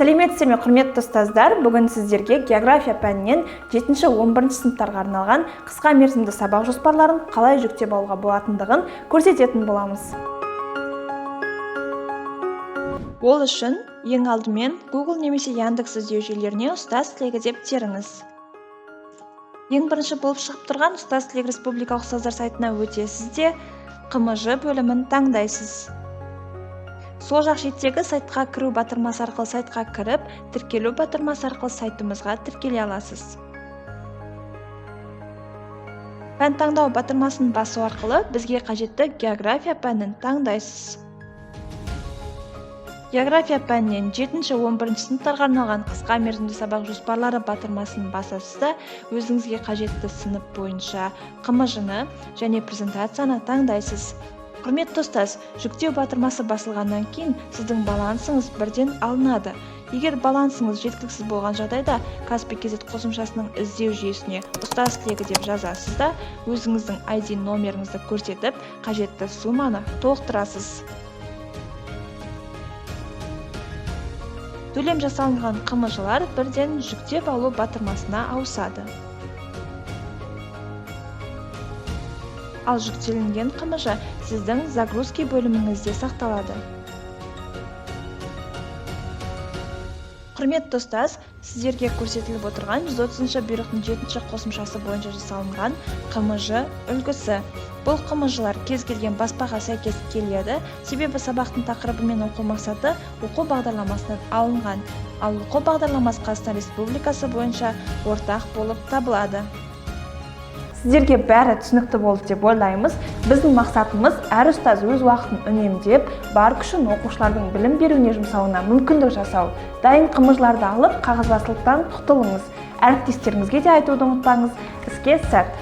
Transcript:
Сәлеметсіздер ме, құрметті ұстаздар! Бүгін сіздерге география пәнінен 7-11 сыныптарға арналған қысқа мерзімді сабақ жоспарларын қалай жүктеп алуға болатындығын көрсететін боламыз. Ол үшін ең алдымен Google немесе Яндекс іздеу жүйелеріне «Ұстаз тілегі» деп теріңіз. Ең бірінші болып шығып тұрған «Ұстаз тілегі» республикалық ұстаздар сайтына өтесіз де, ҚМЖ бөлімін таңдайсыз. Сол жақ шеттегі «Сайтқа кіру» батырмасы арқылы сайтқа кіріп, «Тіркелу» батырмасы арқылы сайтымызға тіркеле аласыз. «Пән таңдау» батырмасын басу арқылы бізге қажетті география пәнін таңдайсыз. География пәнінен 7-11 сыныптарға арналған қысқа мерзімді сабақ жоспарлары батырмасын басасыз да, өзіңізге қажетті сынып бойынша ҚМЖ-ны және презентацияны таңдайсыз. Құрметті ұстаз, «Жүктеу» батырмасы басылғаннан кейін сіздің балансыңыз бірден алынады. Егер балансыңыз жеткіліксіз болған жағдайда, Kaspi kz қосымшасының іздеу жүйесіне «Ұстаз тілегі» деп жазасыз да, өзіңіздің ID номеріңізді көрсетіп, қажетті сумманы толықтырасыз. Төлем жасалынған ҚМЖ-лар бірден «Жүктеп алу» батырмасына ауысады. Ал жүктелінген ҚМЖ сіздің «Загрузки» бөліміңізде сақталады. Құрметті ұстаз, сіздерге көрсетіліп отырған 130 бұйрықтың 7 қосымшасы бойынша жасалынған ҚМЖ үлгісі. Бұл ҚМЖ-лар кез келген баспаға сәйкес келеді, себебі сабақтың тақырыбы мен оқу мақсаты оқу бағдарламасынан алынған, ал оқу бағдарламасы Қазақстан Республикасы бойынша ортақ болып табылады. Сіздерге бәрі түсінікті болды деп ойлаймыз. Біздің мақсатымыз — әр ұстаз өз уақытын үнемдеп, бар күшін оқушылардың білім беруіне жұмсауына мүмкіндік жасау. Дайын ҚМЖ-ларды алып, қағазбастылықтан құтылыңыз. Әріптестеріңізге де айтуды ұмытпаңыз. Іске сәт!